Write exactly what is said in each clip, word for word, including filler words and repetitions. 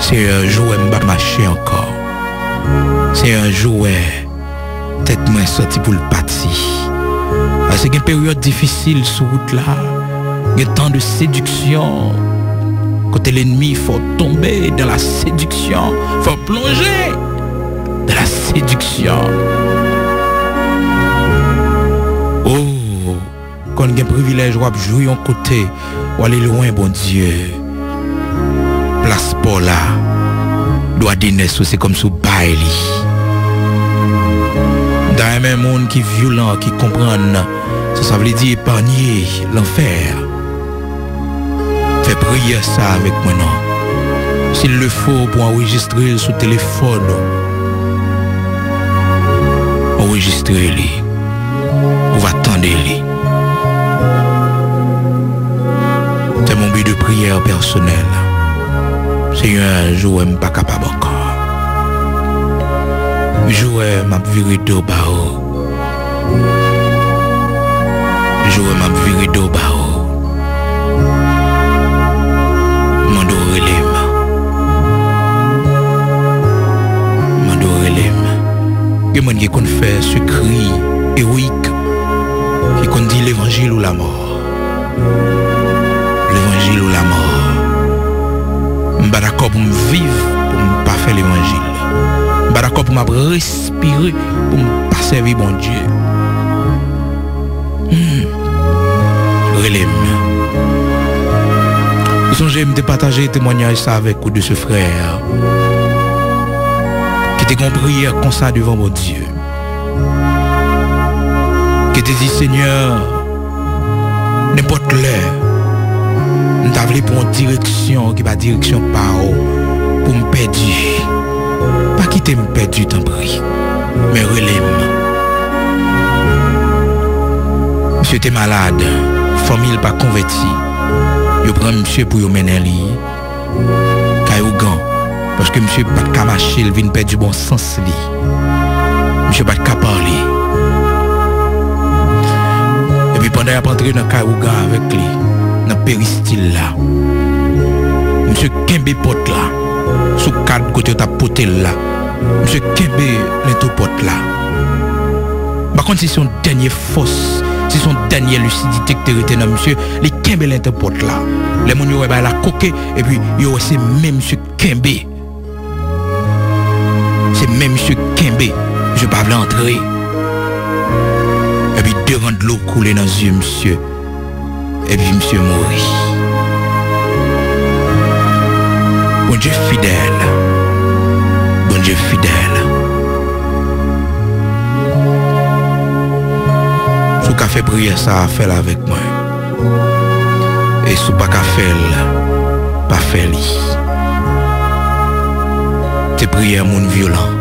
Senyè, jou wè m pa mache ankò. Senyè, jou wè tèt mwen santi pou l pati. Paske gen peryòd difisil sou wout la. Gen tan de séduction. Kote lènmi fè w tonbe dans la séduction. Fè w plonje dans la séduction. Oh, konn gen privilèj w ap jwi yon kote, w ale lwen Bondye. Plas pa w la, dwa denès ou se kòmsi w bay li. M ta renmen moun ki vyolan, ki konprann sa sa vle di epanye lanfè. Fè priyè sa avèk mwen non. S'il le faut, pou anrejistre l sou telefòn ou. Anrejistre li. Ou va tande li. C'est mon but de prière personnel. Senyè, jou wè m pa kapab ankò. Jou wè m ap vire do ba ou. Jou wè m ap vire do ba ou. Mande w rele m. Mande w rele m. Gen moun ki konn fè sekri ewoyik, ki konn di levanjil ou lamò. Levanjil ou lamò. M pa dakò pou m viv pou m pa fè levanjil. M pa dakò pou m ap respire pou m pa sèvi Bondye. Hmm. Rele m. Ou sonje m te pataje temwanyaj sa avèk ou de se frè ki te gen yon priyè konsa devan Bondye. Ki te di, Senyè, nenpòt lè, m ta vle pran yon direksyon ki pa direksyon pa ou pou m pèdi. Pa kite m pèdi, tanpri. Men rele m. Misye te malad, fanmi l pa konvèti. Yo pran misye pou yo mennen li kay ougan, paske misye pa t ka mache, l vin pèdi bon sans li. Misye pa t ka pale. Epi pandan y ap antre nan kay ougan avèk li, nan peristil la, misye kenbe pòt la, sou kad kote yo t ap pote l la, misye kenbe lento pòt la. M pa konn si se yon dènye fòs, si se yon dènye lisidite ki te rete nan misye, li kenbe lento pòt la. Lè moun yo wè bagay la koke, epi yo wè se men misye kenbe. Se men misye kenbe. Misye pa vle antre. Epi de ran dlo koule nan zye misye. Epi misye mouri. Bondye fidèl. Bondye fidèl. Si w ka fè priyè sa a, fè l avèk mwen. E si w pa ka fè l, pa fè li. Se priyè moun vyolan.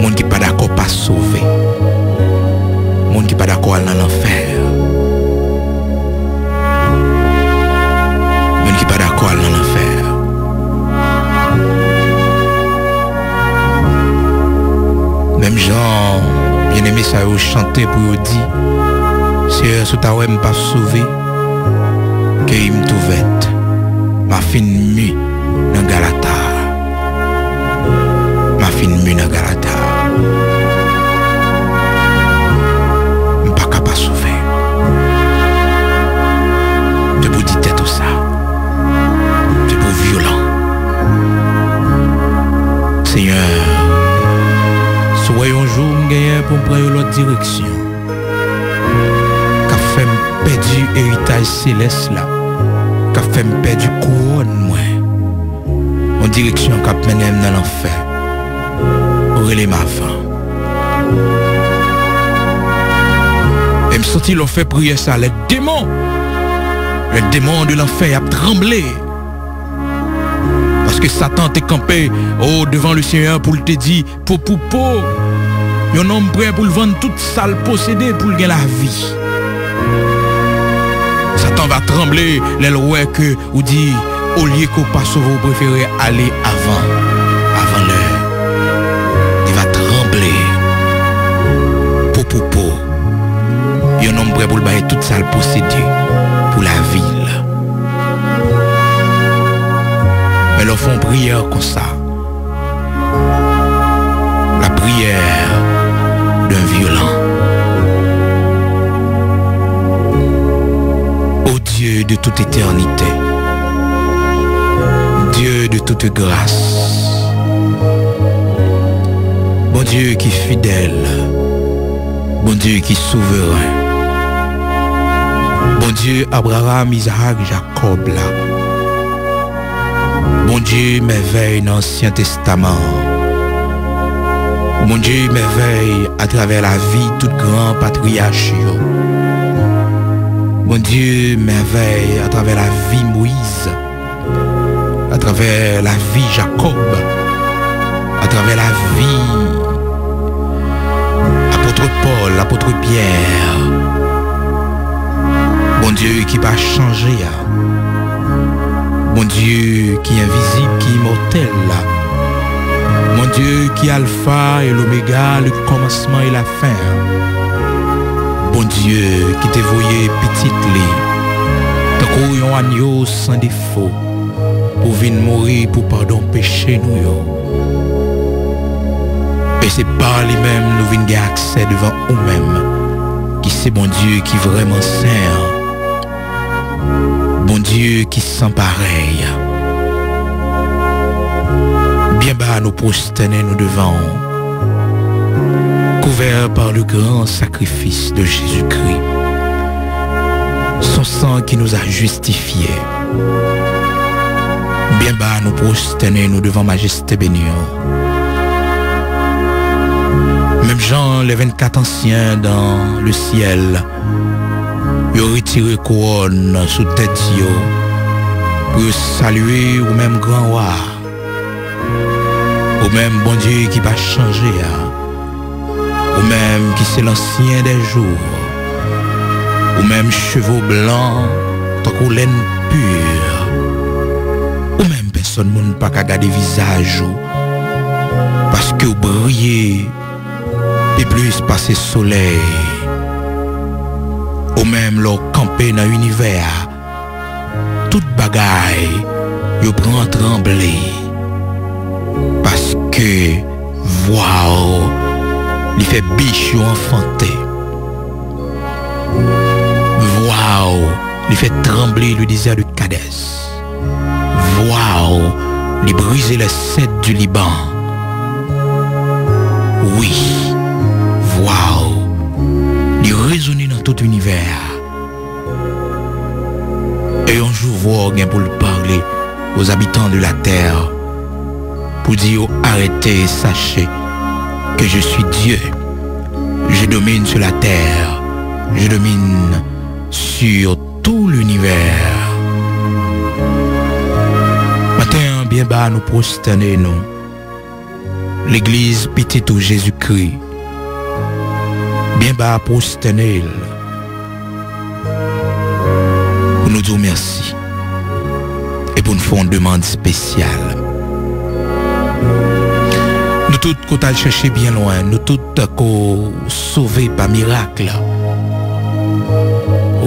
Moun ki pa dakò pa sove. Moun ki pa dakò al nan lanfè. Moun ki pa dakò al nan lanfè. Menm jan byeneme sa yo chante pou yo di, Seyè, si w ta wè m p ap sove, keyi m tou vèt. M a fin mi nan Galata. M a fin mi nan Galata. M pa ka pa sove. Se pou di tèt ou sa. Se pou vyolan. Senyè, si w wè yon jou m genyen pou m pran yon lòt direksyon, k ap fè m pèdi eritaj selès la, k ap fè m pèdi kouwòn mwen, yon direksyon k ap mennen m nan lanfè, rele m avan. E m santi lè w fè priyè sa, lè demon, lè demon de lanfè y ap tranble. Paske Satan te kanpe, o, devan Lesenyè pou l te di, po pou po, yon nonm prè pou l vann tout sa l posede pou l gen lavi. Satan va tranble lè l wè ke ou di, olye ke w pa sove, ou prefere ale avan, avan lè. Li va tranble, po pou po. Yon nonm prè pou l bay tout sa l posede pou lavi l. Alò, fè yon priyè konsa. La prière d'un violent. Ô Dieu de toute éternité, Dieu de toute grâce, Bondye ki fidèl, Bondye ki souveren, Bondye Abraram, Izak, Jakòb la, Bondye mèvèy nan Ansyen Testaman an. Bondye mèvèy atravè lavi tout gran patriyach yo. Bondye mèvèy atravè lavi Moyiz, atravè lavi Jakòb, atravè lavi apot Pòl, apot Pyè. Bondye ki pa chanje a. Bondye ki envizib, ki imòtèl la. Bondye ki Alfa e Lomega, le kòmansman e lafen an. Bondye ki te voye pitit li tankou yon anyo san defo pou vin mouri pou padon peche nou yo. E se pa li menm nou vin gen aksè devan ou menm, ki se Bondye ki vrèman sen an. Bondye ki san parèy. Byen ba nou pwostène nou devan ou, couvert par le grand sacrifice de Jésus-Christ, son sang qui nous a justifiés. Byen ba nou pwostène nou devan majeste beni an. Menm jan les vingt-quatre anciens dans le ciel, yo retire kouwòn sou tèt yo pou yo salye ou menm gran wa, ou menm Bondye ki pa chanje a, ou menm ki se lansyen dè jou, ou menm cheve w blan tankou lèn pi, ou menm pèsòn moun pa ka gade vizaj ou, paske w briye pi plis pase solèy. Ou menm lè w kanpe nan inivè a, tout bagay yo pran tranble, paske vwa w li fè bich yo anfante. Vwa w li fè tranble le désert de Kadès. Vwa w li brize les cèdres du Liban. Wi, vwa w li rezone nan tout inivè a. E yon jou vwa w gen pou l pale aux habitants de la terre pou di yo arete, sachez que je suis Dieu. Je domine sur la terre. Je domine sur tout l'univers. Maten an, byen ba nou pwostène nou. Legliz Pitit ou Jezikri, byen ba pwostène l pou nou di w mèsi e pou n fè yon demann espesyal. Nou tout ko t al chèche byen lwen, nou tout ko sove pa mirak.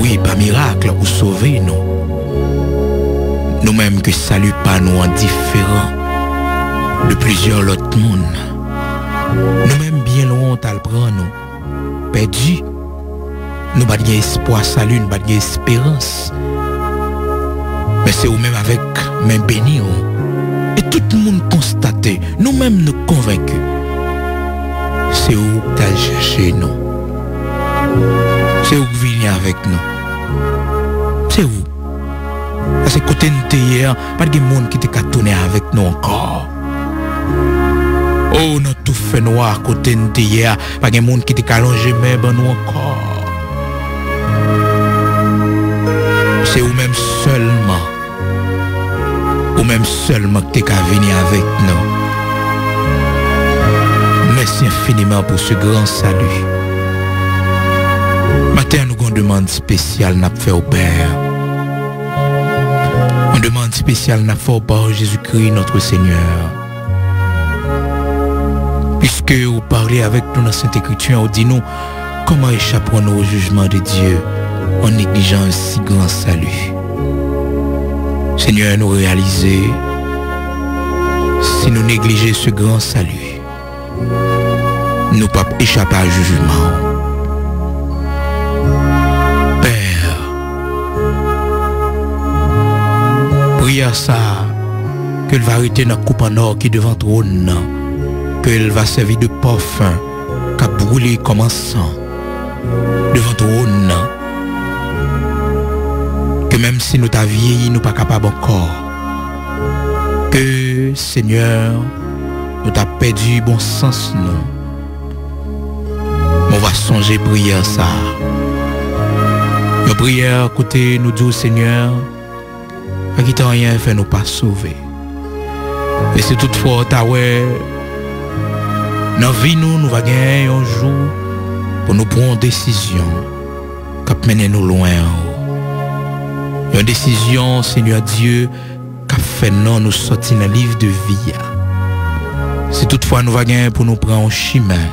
Wi, pa mirak ou sove nou. Nou menm ke sali pa nou an diferan de plizyè lòt moun. Nou menm byen lwen w t al pran nou, pèdi. Nou pa t gen espwa sali, nou pa t gen esperans. Men se ou menm avèk men beni w. E tout moun konstate, nou menm nou konvenki. Se ou k t al chèche nou. Se ou k vini avèk nou. Se ou. Paske kote n te ye a, pa t gen moun ki te ka tounen avèk nou ankò. O, nan tou fènwa kote n te ye a, pa gen moun ki te ka lonje men ban nou ankò. Se ou menm sèlman. Ou menm sèlman ki te ka vini avèk nou. Mèsi enfiniman pou se gran sali. Maten an, nou gon demann espesyal n ap fè w, Pè. Yon demann espesyal n ap fè w, pa Jezikri, notre Seigneur. Piske ou pale avèk nou nan Sent Ekriti an, ou di nou, comment échapperons-nous au jugement de Dieu en négligeant un si grand salut? Senyè, nou reyalize Si nou neglije ce grand salut, nou p ap echape a jijman w. Pè, priyè sa a, ke l va rete nan koup an ò ki devan twòn nan, ke l va sèvi de pòfen k ap boule kòm ansan devan twòn nan, ke menm si nou ta vyeyi, nou pa kapab ankò, ke, Senyè, nou ta pèdi bon sans nou. Mwen va sonje priyè sa a. Yon priyè kote nou di w, Senyè, pa kite anyen fè nou pa sove. E si toutfwa w ta wè nan vi nou, nou va genyen yon jou pou nou pran yon desizyon k ap mennen nou lwen w. Yon desizyon, Senyè Dye, k ap fè non nou sòti nan liv de vi a. Si toutfwa nou va genyen pou nou pran yon chimen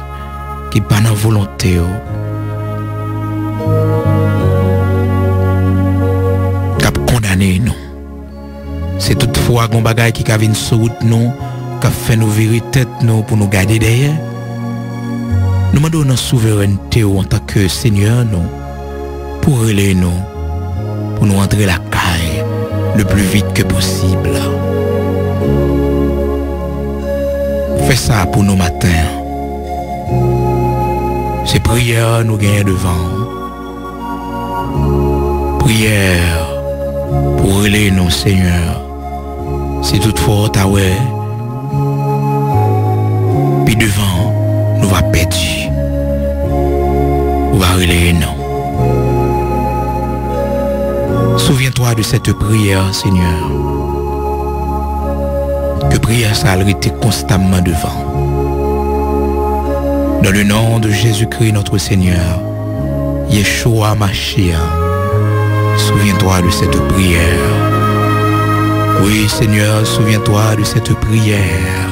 ki pa nan volonte w, k ap kondane nou. Si toutfwa gon bagay ki ka vin sou wout nou, k ap fè nou vire tèt nou pou nou gade dèyè, nou mande w nan souverènte w antanke Senyè nou, pou w rele nou, pou nou antre lakay le plus vite que possible. Fè sa pou nou maten an. Se priyè nou genyen devan w. Priyè pou w rele nou, Senyè. Si toutfwa w ta wè, pi devan, nou va pèdi. Ou va rele non. Souviens-toi de cette prière, Seigneur. Ke priyè sa a rete konstamman devan. Dans le nom de Jésus-Christ, notre Seigneur, Yeshua Mashiach, souviens-toi de cette prière. Oui, Seigneur, souviens-toi de cette prière.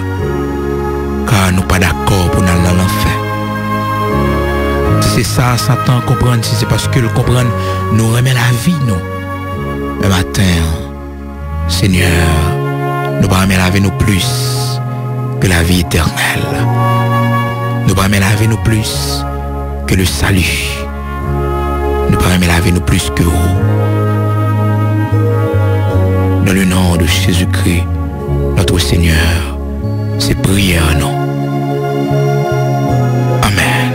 Ka nou pa dakò pou n al nan lanfè. Si se sa Satan konprann, si se paske l konprann nou renmen lavi nou, men maten an, Senyè, nou pa renmen lavi nou plis ke lavi etènèl. Nou pa renmen lavi nou plis ke le salut. Nou pa renmen lavi nou plis ke ou. Dans le nom de Jésus-Christ, notre Seigneur, se priyè nou. Amèn.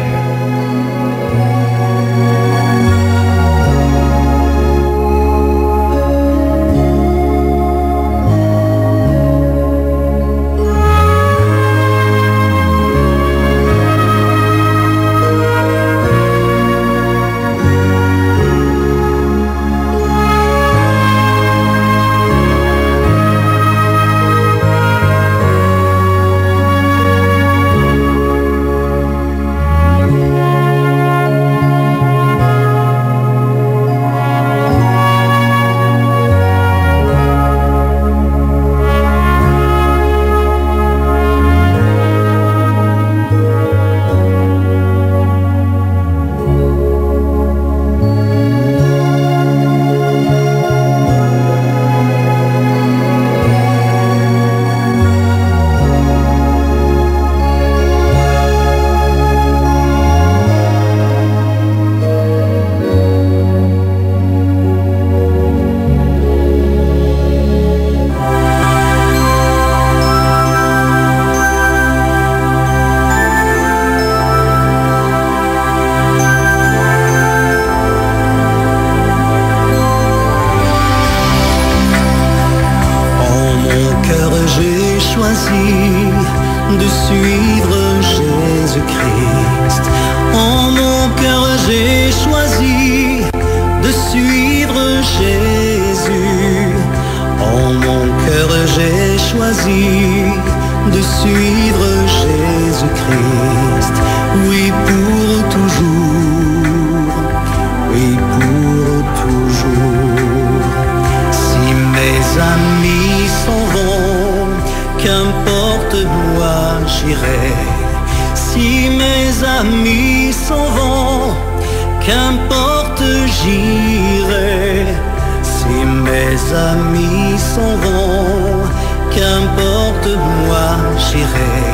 En mon cœur, j'ai choisi de suivre Jésus-Christ. En mon cœur, j'ai choisi de suivre Jésus. En mon cœur, j'ai choisi de suivre Jésus-Christ. Oui, pour toujours. Oui, pour toujours. Si mes amis s'en vont, qu'importe, moi j'irai. Si mes amis s'en vont, qu'importe, j'irai. Si mes amis s'en vont, qu'importe, Moi, j'irai,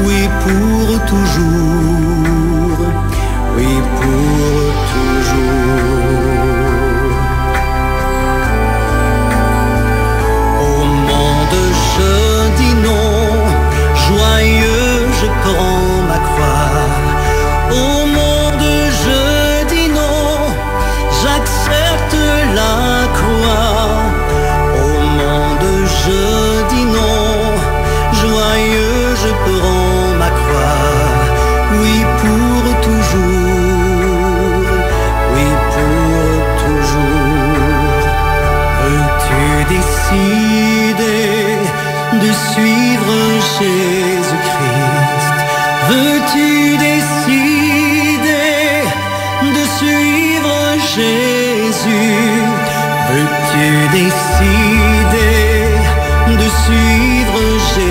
oui, pour toujours, oui, pour toujours. Au monde, je dis non, joyeux, je prends ma croix. Au monde, je dis non, j'accepte la croix. Au monde, je dis non, joyeux, je prends ma croix. Oui, pour toujours, oui, pour toujours. Veux-tu décider de suivre Jésus-Christ? Veux-tu décider de suivre Jésus? Veux-tu décider de suivre Jésus?